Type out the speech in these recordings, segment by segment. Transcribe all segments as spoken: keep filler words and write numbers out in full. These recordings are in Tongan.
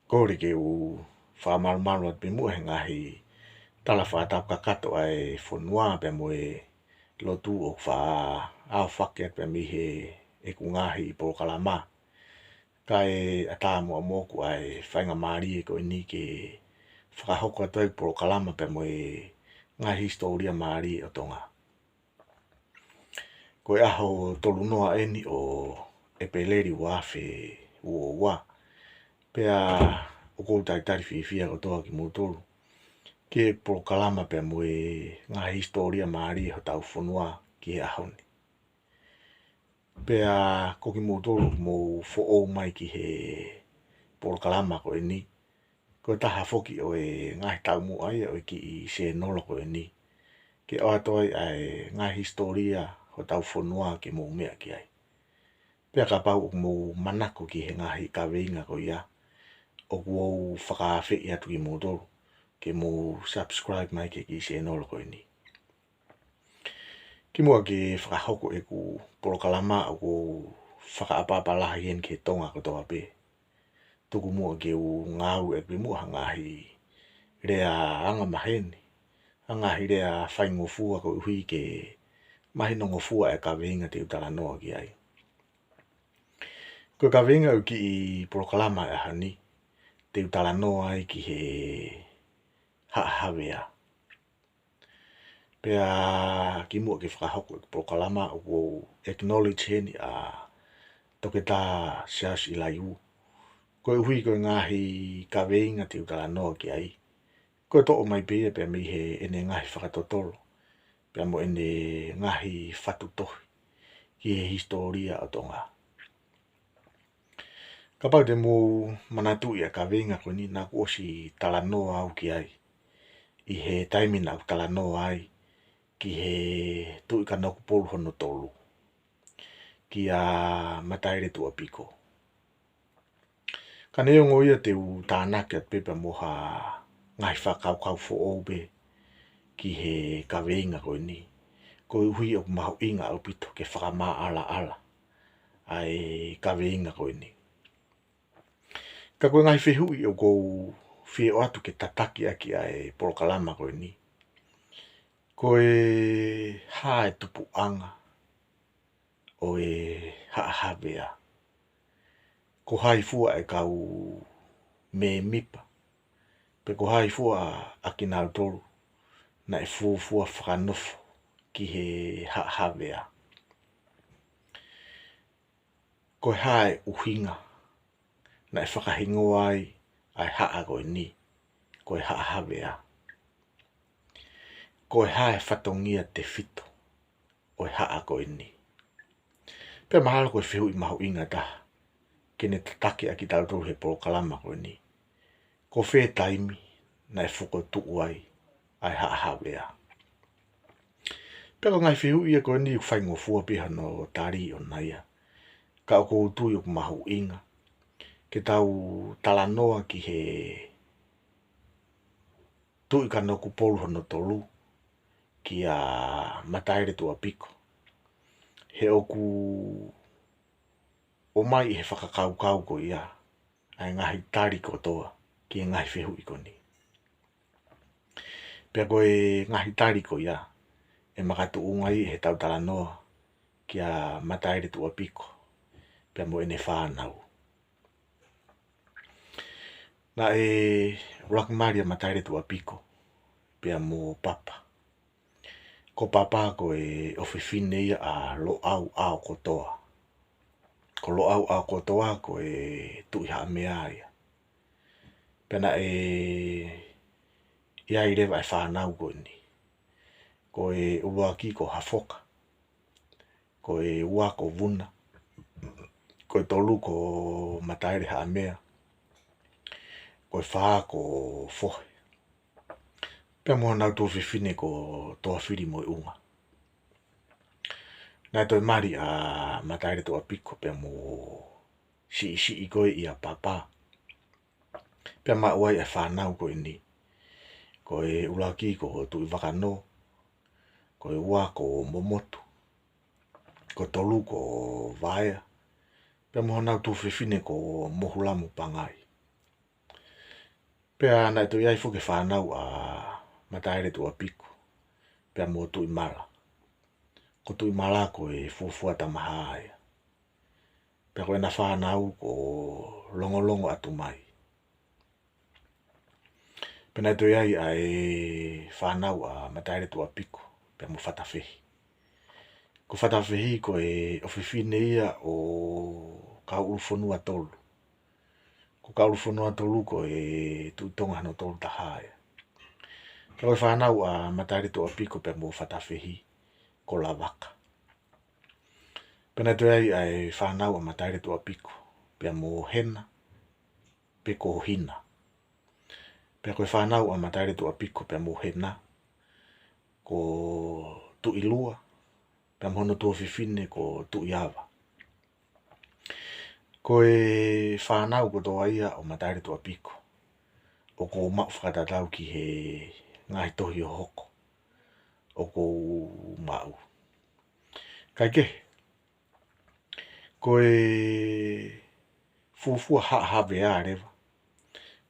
Kole ke u fakamalumalu atu pē muʻa he ngaahi tala fakatapu kakato ʻa e fonua pea mo e lotu ʻoku faʻa aofaki atu pē mei heʻeku ngaahi polokalama. Kae ʻatā muʻa moʻoku ʻa e faingamālie ko eni ke fakahoko atu ai polokalama pea mo e ngaahi hisitōlia mālie ʻo Tonga. Ko e ʻaho tolu noa eni ʻo ʻEpeleli ua afe ua ua. Pea ʻoku ou talitali fiefia kotoa kimoutolu ki he polokalama pea mo e ngaahi hisitōlia mālie hotau fonua ki he ʻaho ni. Pea ko kimoutolu ʻoku mou foʻou mai ki he polokalama ko eni, ko e taha foki ʻo e ngaahi taumuʻa ia ʻo e kiʻi sēnolo ko eni, ke ʻoatu ai ʻa e ngaahi hisitōlia hotau fonua ke mou meʻa ki ai. Pea kapau ʻoku mou manako ki he ngaahi kaveinga ko ia, ʻoku ou fakaafeʻi atu kimoutolu ke mou subscribe mai ki he kiʻi sēnolo ko eni. Kimuʻa ke fakahoko ʻeku polokalama, ʻoku ou fakaʻapaʻapa lahi heni ki he Tonga kotoa pē. Tuku muʻa ke u ngāueʻaki muʻa ha ngaahi lea angamaheni, ha ngaahi lea faingofua koeʻuhi ke mahinongofua e kaveinga te u talanoa ki ai. Ko e kaveinga ʻo e kiʻi polokalama ʻo e ʻaho ni, te u talanoa ai ki he Haʻa Havea. Pea kimuʻa ke fakahoko e polokalama, ʻoku ou acknowledge heni ʻa Toketā Siaosi ʻIlaiū, koeʻuhi ko e ngaahi kaveinga te u talanoa ki ai, ko e toʻo mai pē ia pea mei heʻene ngaahi fakatotolo pea mo ʻene ngaahi fatu tohi ki he hisitōlia ʻo Tonga. Kapau te mou manatuʻi ʻa e kaveinga ko eni, naʻá ku ʻosi talanoa au ki ai ʻi he taimi naʻá ku talanoa ai ki he Tuʻi Kanokupolu hono tolu, kia Mataeletuʻapiko. Ka neongo ia, te u tānaki atu pē pea mo ha ngaahi fakakaukau foʻou pē ki he kaveinga ko eni, koeʻuhi ʻoku mahuʻinga ʻaupito ke fakamaʻalaʻala ʻa e kaveinga ko eni. Ka ko e ngaahi fehuʻi ʻoku ou fie ʻoatu ke tataki ʻaki ʻa e polokalama ko eni, ko e hā e tupuʻanga ʻo e Haʻa Havea? Ko hai fua e kau mēmipa, pe ko hai fua ʻa kinautolu naʻe fuofua fakanofo ki he Haʻa Havea? Ko e hā e ʻuhinga naʻe fakahingoa ai ʻa e haʻa ko eni ko e Haʻa Havea? Ko e hā e fatongia tefito ʻo e haʻa ko eni? Pea mahalo ko e fehuʻi mahuʻinga taha ke ne tataki ʻa kitautolu he polokalama ko eni, ko fē taimi naʻe fokotuʻu ai ʻa e Haʻa Havea? Pea ko e ngaahi fehuʻi ia ko eni ʻoku faingofua pē hano tali ʻona ia. Ka ʻoku ou tui ʻoku mahuʻinga ke tau talanoa ki he Tuʻi Kanokupolu hono tolu, kia Mataeletuʻapiko, he ʻoku ʻomai ʻe he fakakaukau ko ia ʻa e ngaahi tali kotoa ki he ngaahi fehuʻi ko eni. Pea ko e ngaahi tali ko ia ʻe makatuʻunga ai ʻe he tau talanoa kia Mataeletuʻapiko pea mo ʻene fānau. Naʻe ʻuluaki mali ʻa Mataeletuʻapiko pea mo Papa. Ko Papa ko e ʻofefine ia ʻa Loʻauʻaokotoa. Ko Loʻauʻaokotoa ko e Tuʻi Haʻamea ia. Pea naʻe ʻi ai leva e fānau ko eni. Ko e ʻuluaki ko Hafoka. Ko e ua ko Vuna. Ko e tolu ko Mataelehaʻamea. Ko e fā ko Fohe. Pea mo honau tuofefine ko Toafilimoeʻunga. Naʻe toe mali ʻa Mataeletuʻapiko pea mo siʻisiʻi ko ē ʻia Papa. Pea maʻu ai e fānau ko eni. Ko e ʻuluaki ko Tuʻivakano, ko e ua ko Momotu, ko e tolu ko Vaea, pea mo honau tuofefine ko Mohulamu Pangai. Pea naʻe toe ʻi ai foki e fānau ʻa Mataele Tuʻapiko pea mo Tuʻimala. Ko Tuʻimala ko e fuofua Tamaha ia. Pea ko ʻena fānau ko Longolongoatumai. Pea naʻe toe ʻi ai ʻa e fānau ʻa Mataele Tuʻapiko pea mo Fatafehi. Ko Fatafehi ko e ʻofefine ia ʻo Kauʻulufonuatolu. Ko Kauʻulufonuatolu ko e Tuʻi Tonga hono tolu taha ia. Pea ko e fānau ʻa Mataele Tuʻapiko pea mo Fatafehi ko Lavaka. Pea naʻe toe ʻi ai ʻa e fānau ʻa Mataele Tuʻapiko pea mo Hena, pe ko Hina. Pea ko e fānau ʻa Mataele Tuʻapiko pea mo Hena ko Tuʻilua, pea mo hono tuofefine ko Tuʻiava. Ko e fānau kotoa ia ʻo Mataele Tuʻapiko, ʻoku ou maʻu fakatatau ki he ngaahi tohi hohoko ʻoku ou maʻu. Kaikehe, ko e fuofua Haʻa Havea leva,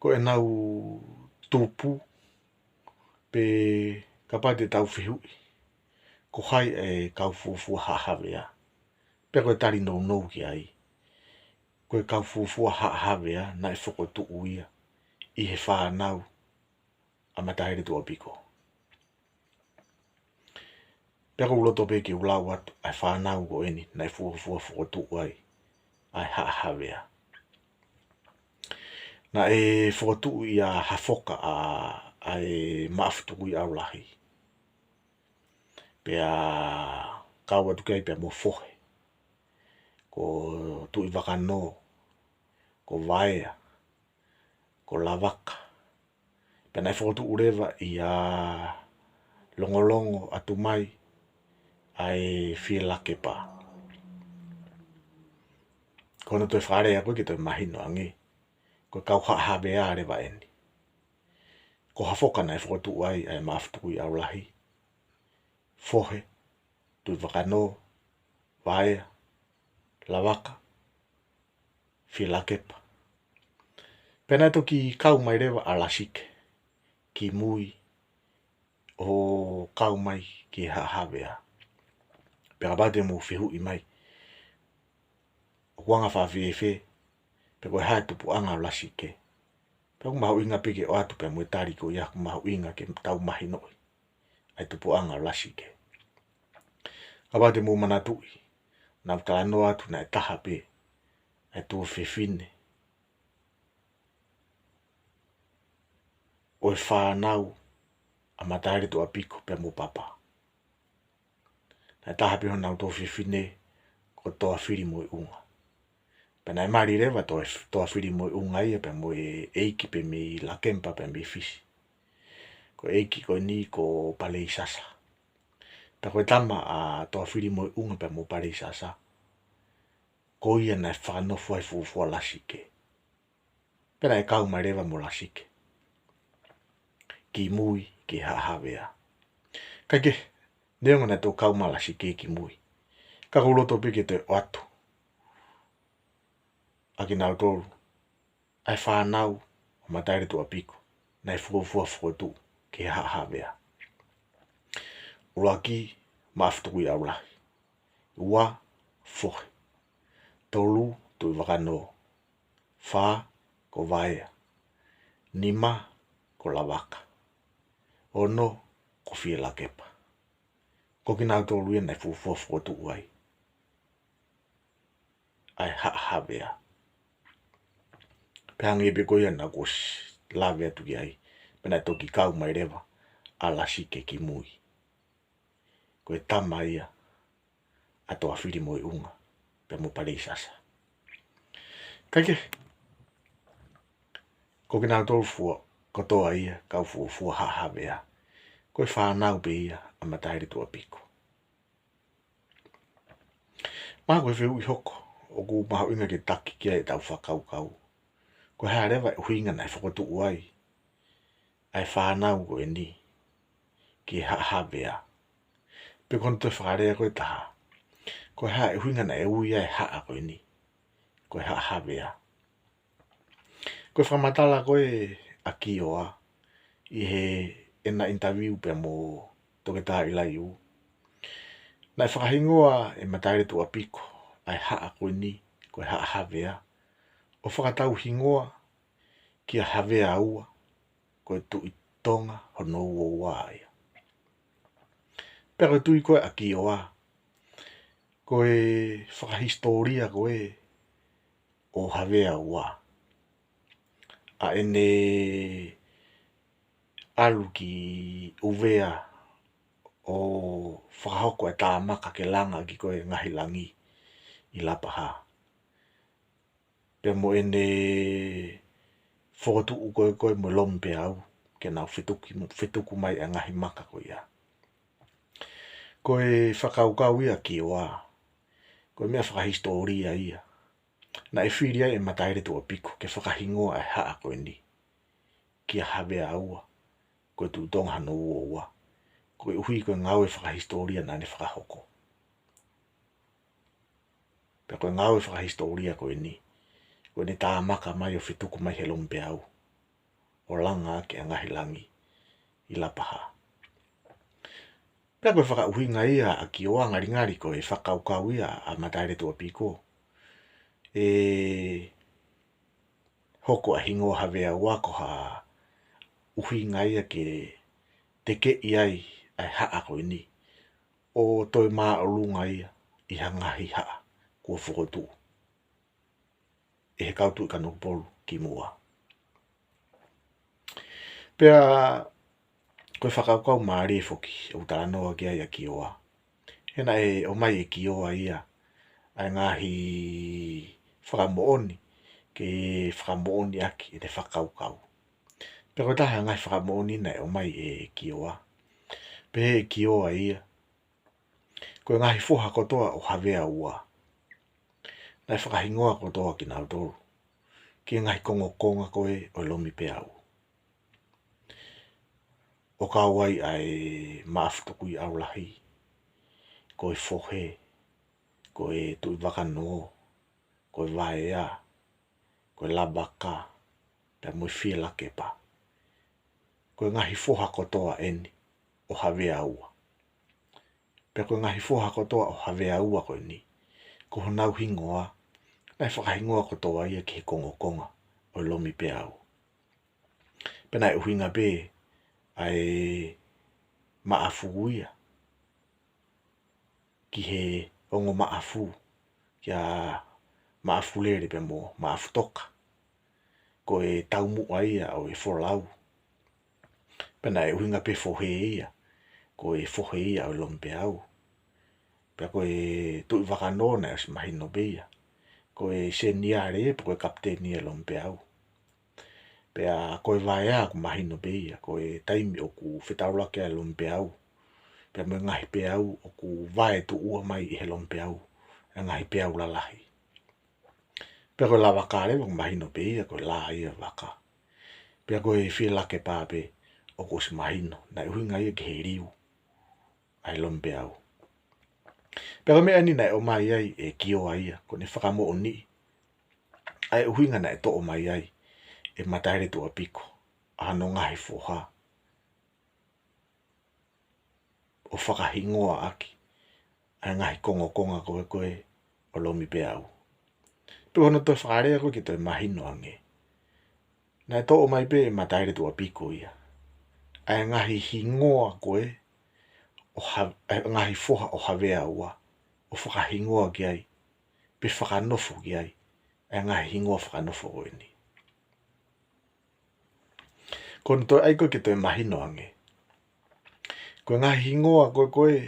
ko ʻenau tupu, pe kapau te tau fehuʻi, ko hai e kau fuofua Haʻa Havea? Pea ko e tali nounou ki ai, ko e kau fuofua Haʻa Havea naʻe fokotuʻu ia ʻi he fānau ʻa Mataele Tuʻapiko. Pea ʻoku ou loto pē ke u lau atu ʻa e fānau ko eni naʻe fuofua fokotuʻu ai ʻa e Haʻa Havea. Naʻe fokotuʻu ʻia Hafoka ʻa, ʻa e Maʻafutukuiʻaulahi. Pea kau atu ki ai pea mo Fohe, ko Tuʻivakanō, ko Vaea, ko Lavaka. Pea naʻe fokotuʻu leva ʻia Longolongoatumai ʻa e Fielakepa. Ko hono toe fakalea ko ē ke toe mahino ange, ko e kau Haʻa Havea leva eni. Ko Hafoka naʻe fokotuʻu ai ʻa e Maʻafutukuiʻaulahi. Fohe, Tuʻivakanō, Vaea, Lavaka, Fielakepa. Pea naʻe toki kau mai leva ʻa Lasike ki mui ʻo kau mai ki he Haʻa Havea. Pea kapau te mou fehuʻi mai, ʻoku anga fēfē, pe ko e hā e tupuʻanga ʻo Lasike? Pea ʻoku mahuʻinga pē ke ʻoatu pē mo e tali ko ia ʻoku mahuʻinga ke tau mahinoʻi ʻa e tupuʻanga ʻo Lasike. Kapau te mou manatuʻi, naʻa ku talanoa atu naʻe taha pē ʻa e tuofefine ʻo e fānau ʻa Mataele Tuʻapiko pea mo Papa. Naʻe taha pē honau tuofefine ko Toafilimoeʻunga. Pea naʻe mali leva Toa-, Toafilimoeʻunga ia pea mo e ʻeiki pē mei Lakempa pea mei Fisi. Ko e ʻeiki ko eni ko Paleisasa. Pea ko e tama ʻa Toafilimoeʻunga pea mo Paleisasa, ko ia naʻe fakanofo ai e fuofua Lasike. Pea naʻe kau mai leva mo Lasike ki mui ki he Haʻa Havea. Kaikehe, neongo naʻe toe kau mai ʻa Lasike ki mui, ka ʻoku ou loto pē ke toe ʻoatu ʻa kinautolu ʻa e fānau ʻo Mataele Tuʻapiko naʻe fuofua fokotuʻu ki he Haʻa Havea. ʻUluaki, Maʻafutukuiʻaulahi. Ua, Fohe. Tolu, Tuʻivakanō. Fā, ko Vaea. Nima, ko Lavaka. Ono, ko Fielakepa. Ko kinautolu ia naʻe fuofua fokotuʻu ai ʻa e Haʻa Havea. Pea hangē pē ko ia naʻa ku ʻosi lave atu ki ai, pea naʻe toki kau mai leva ʻa Lasike ki mui. Ko e tama ia ʻa Toafilimoeʻunga pea mo Paleisasa. Kaikehe, ko kinautolu fua kotoa ia kau fuofua Haʻa Havea, ko e fānau pē ia ʻa Mataele Tuʻapiko. Mahalo ko e fehuʻi hoko ʻoku mahuʻinga ke taki ki ai ʻetau fakakaukau, ko e hā leva e ʻuhinga naʻe fokotuʻu ai ʻa e fānau ko eni ki he Haʻa Havea? Pe ko hono toe fakalea ko ē ʻe taha, ko e hā e ʻuhinga naʻe ui ai e haʻa ko eni ko e Haʻa Havea? Ko e fakamatala ko ē ʻa Kioa ʻi heʻena interview pea mo Toketā ʻIlaiū. Naʻe fakahingoa ʻe Mataeletuʻapiko ʻa e haʻa ko eni ko e Haʻa Havea, ʻo fakatauhingoa kia Havea Ua, ko e Tuʻi Tonga hono uaua ia. Pea ko e tui ko ē ʻa Kioa, ko e fakahisitōlia ko ē ʻo Havea Ua, ʻa ʻene ʻalu ki ʻUvea ʻo fakahoko e tāmaka ke langa ʻaki ko ē ngaahi langi ʻi Lapaha. Pea mo ʻene fokotuʻu ko ē ko ē mo Lomipeau ke nau fetuki-, fetuku mai e ngaahi maka ko ia. Ko e fakakaukau ia ʻa Kioa, ko e meʻa fakahisitōlia ia, naʻe fili ai ʻe Mataeletuʻapiko ke fakahingoa e haʻa ko eni kia Havea Ua, ko e Tuʻi Tonga hono uaua, koeʻuhi ko e ngāue fakahisitōlia naʻa ne fakahoko. Pea ko e ngāue fakahisitōlia ko eni, ko ʻene tāmaka mai ʻo fetuku mai he Lomipeau ʻo langa ʻaki e ngaahi langi ʻi Lapaha. Pea ko e fakaʻuhinga ia ʻa Kioa, ngalingali ko e fakakaukau ia ʻa Mataeletuʻapiko, ʻe hoko ʻa e hingoa Havea Ua ko ha ʻuhinga ia ke tekeʻi ai ʻa e haʻa ko eni ʻo toe māʻolunga ia ʻi ha ngaahi haʻa kuo fokotuʻu ʻe he kau Tuʻi Kanokupolu kimuʻa. Pea ko e fakakaukau mālie foki ʻoku talanoa ki ai ʻa Kioa, he naʻe ʻomai ʻe Kioa ia ʻa e ngaahi fakamoʻoni ke fakamoʻoni ʻaki ʻene fakakaukau. Pea ko e taha e ngaahi fakamoʻoni naʻe ʻomai ʻe Kioa, pehē ʻe Kioa ia, ko e ngaahi foha kotoa ʻo Havea Ua naʻe fakahingoa kotoa kinautolu ki he ngaahi kongokonga ko ē ʻo e Lomipeau, ʻo kau ai ʻa e Maʻafu Tukuiʻaulahi, ko e Fohe, ko e Tuʻivakanō, ko e Vaea, ko e Lavaka, pea mo e Fielakepa. Ko e ngaahi foha kotoa eni ʻo Havea Ua. Pea ko e ngaahi foha kotoa ʻo Havea Ua ko eni, ko honau hingoa naʻe fakahingoa kotoa ia ki he kongokonga ʻo e Lomipeau. Pea naʻe ʻuhinga pē ʻa e Maʻafu ia ki he ongo Maʻafu, kia Maʻafulele pea mo Maʻafutoka, ko e taumuʻa ia ʻo e folau. Pea naʻe ʻuhinga pē Fohe ia, ko e Fohe ia ʻo e Lomipeau. Pea ko e Tuʻivakanō naʻe ʻosi mahino pē ia, ko e seniale ia pe ko e kapiteni ia ʻo e Lomipeau. Pea ko e Vaea ʻoku mahino pē ia, ko e taimi ʻoku fetaulaki ai e Lomipeau pea mo e ngaahi peau, ʻoku vaetuʻua mai ʻi he Lomipeau e ngaahi peau lalahi. Pea ko e Lavaka leva ʻoku mahino pē ia, ko e lā ia ʻo e vaka. Pea ko e Fielakepa pē ʻoku ʻosi mahino, naʻe ʻuhinga ia ki he liu ʻa e Lomipeau. Pea ko e meʻa eni naʻe ʻomai ai ʻe Kioa ia ko ʻene fakamoʻoniʻi ʻa e ʻuhinga naʻe toʻo mai ai ʻe Mataeletuʻapiko ʻa hono ngaahi foha ʻo fakahingoa ʻaki ʻa e ngaahi kongokonga ko ē ko ē ʻo Lomipeau. Pea ko hono toe fakalea ko ē ke toe mahino ange, naʻe toʻo mai pē ʻe Mataeletuʻapiko ia ʻa e ngaahi hingoa ko ē ʻo Ha-, ʻa e ngaahi foha ʻo Havea Ua, ʻo fakahingoa ki ai, pe fakanofo ki ai ʻa e ngaahi hingoa fakanofo ko eni. Ko hono toe ʻai ko ē ke toe mahino ange, ko e ngaahi hingoa ko ē ko ē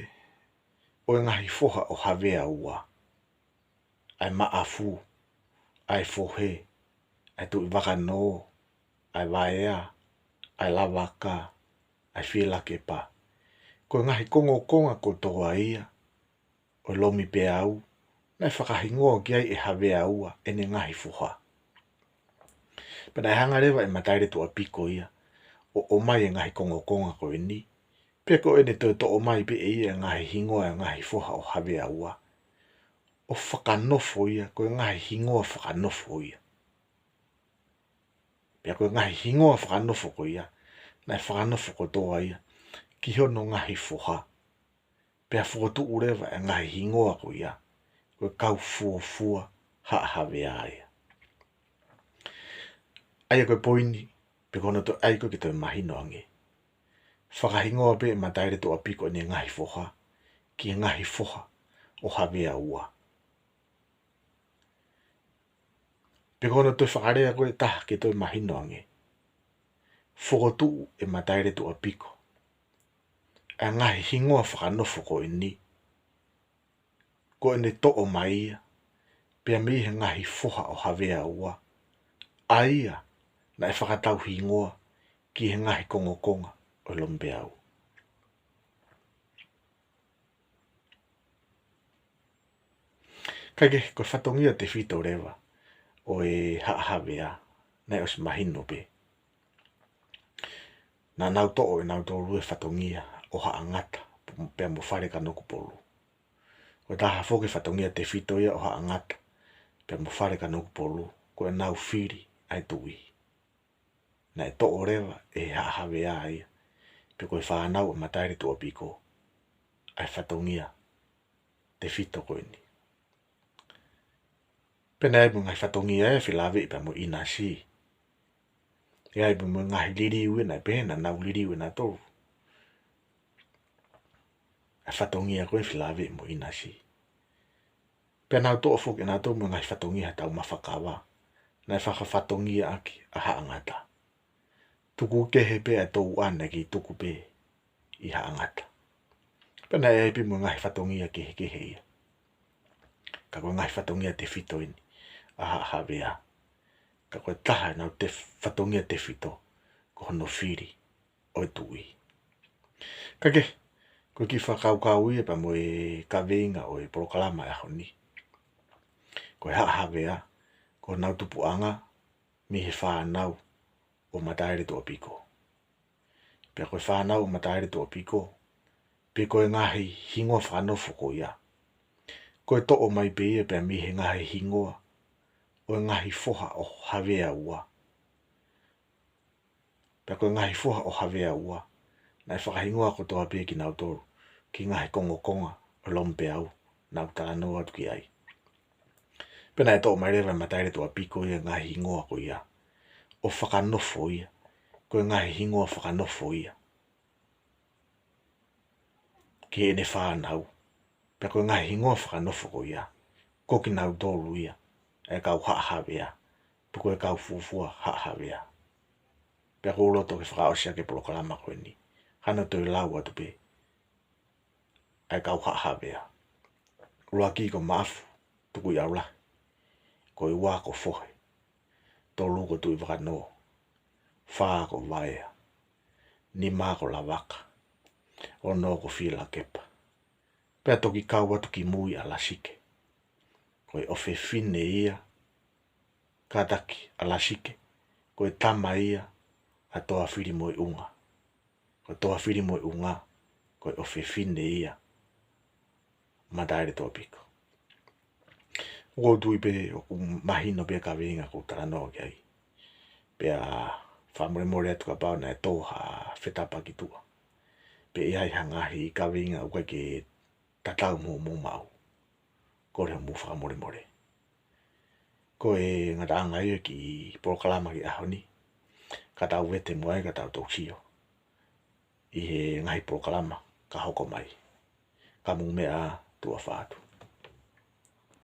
ʻo e ngaahi foha ʻo Havea Ua, ʻa e Maʻafu, ʻa e Fohe, ʻa e Tuʻivakanō, ʻa e Vaea, ʻa e Lavaka, ʻa e Fielakepa, ko e ngaahi kongokonga kotoa ia ʻo Lomipeau naʻe fakahingoa ki ai ʻe Havea Ua ʻene ngaahi foha. Pea naʻe hanga leva ʻe Mataeletuʻapiko ia ʻo ʻomai e ngaahi kongokonga ko eni, pea ko ʻene toe toʻo mai pē ʻe ia e ngaahi hingoa e ngaahi foha ʻo Havea Ua, ʻo fakanofo ia, ko e ngaahi hingoa fakanofo ia. Pea ko e ngaahi hingoa fakanofo ko ia, naʻe fakanofo kotoa ia ki hono ngaahi foha. Pea fokotuʻu leva e ngaahi hingoa ko ia ko e kau fuofua Haʻa Havea ia. ʻA ia ko e poini, pe ko hono toe ʻai ko ē ke toe mahino ange. Fakahingoa pē ʻe Mataeletuʻapiko ʻene ngaahi foha ki he ngaahi foha ʻo Havea ua. Pe ko hono toe fakalea ko ē ʻe taha ke toe mahino ange. Fokotuʻu ʻe Mataeletuʻapiko ʻa e ngaahi hingoa fakanofo ko eni, ko ʻene toʻo mai ia pea mei he ngaahi foha ʻo Havea ua, ʻa ia naʻe fakatau hingoa ki he ngaahi kongokonga ʻo Lomipeau. Kae kehe, ko e fatongia tefito leva ʻo e Haʻa Havea, naʻe ʻosi mahino pē. Naʻa nau toʻo ʻe nautolu e fatongia ʻo Haʻa Ngata pea mo Falekanokupolu. Ko e taha foki e fatongia tefito ia ʻo Haʻa Ngata pea mo Falekanokupolu, ko ʻenau fili ʻa e tuʻi. Naʻe toʻo leva ʻe he Haʻa Havea ia, pe ko e fānau ʻa Mataeletuʻapiko, ʻa e fatongia tefito ko eni. Pea naʻe ʻi ai mo e ngaahi fatongia ia ʻe felāveʻi pea mo ʻInasi. ʻI ai pē mo e ngaahi liliu ia naʻe pehē naʻa nau liliu ʻe nautolu ʻa e fatongia ko ē ʻe felāveʻi mo ʻInasi. Pea nau toʻo foki ʻe nautolu mo e ngaahi fatongia ha taumafa kava naʻe fakafatongiaʻaki ʻa Haʻa Ngata. Tuku kehe pē ʻa e touʻa naʻe kei tuku pē ʻi Haʻa Ngata. Pea naʻe ʻi ai pē mo e ngaahi fatongia kehekehe ia. Ka ko e ngaahi fatongia tefito eni ʻa Haʻa Havea. Ka ko e taha ʻenau tef-, fatongia tefito ko hono fili ʻo e tuʻi. Kae kehe, ko e kiʻi fakakaukau ia pea mo e kaveinga ʻo e polokalama ʻo e ʻaho ni. Ko e Haʻa Havea, ko honau tupuʻanga mei he fānau ʻo Mataeletuʻapiko. Pea ko e fānau ʻo Mataeletuʻapiko, pe ko e ngaahi hingoa fakanofo ko ia, ko e toʻo mai pē ia pea mei he ngaahi hingoa ʻo e ngaahi foha ʻo Havea ua. Pea ko e ngaahi foha ʻo Havea ua, naʻe fakahingoa kotoa pē kinautolu ki he ngaahi kongokonga ʻo Lomipeau naʻa ku talanoa atu ki ai. Pea naʻe toʻo mai leva ʻe Mataeletuʻapiko ia e ngaahi hingoa ko ia ʻo fakanofo ia, ko e ngaahi hingoa fakanofo ia ki heʻene fānau. Pea ko e ngaahi hingoa fakanofo ko ia, ko kinautolu ia ʻa e kau Haʻa Havea, pe ko e kau fuofua Haʻa Havea. Pea ʻoku ou loto ke fakaʻosi ʻaki e polokalama ko eni, hano toe lau atu pē ʻa e kau Haʻa Havea. ʻUluaki ko Maʻafu Tukuʻiʻaulahi, ko e ua ko Fohe, tolu ko Tuʻivakanō, fā ko Vaea, nima ko Lavaka, ono ko Fielakepa. Pea toki kau atu ki mui ʻa Lasike. Ko e ʻofefine ia, kātaki, ʻa Lasike, ko e tama ia ʻa Toafilimoeʻunga. Ko Toafilimoeʻunga, ko e ʻofefine ia ʻo Mataeletuʻapiko. ʻOku ou tui pē ʻoku mahino pē e kaveinga ʻoku ou talanoa ki ai. Pea fakamolemole atu kapau naʻe tō ha fetapa ki tuʻa, pe ʻi ai ha ngaahi kaveinga ʻoku ʻikai ke tatau mo hoʻomou maʻu, kole hoʻomou fakamolemole. Ko e ngataʻanga ia e kiʻi polokalama ki he ʻaho ni, ka tau vete muʻa ai ka tau toki sio ʻi he ngaahi polokalama ka hoko mai. Ka mou meʻa ā, tuʻa ʻofa atu.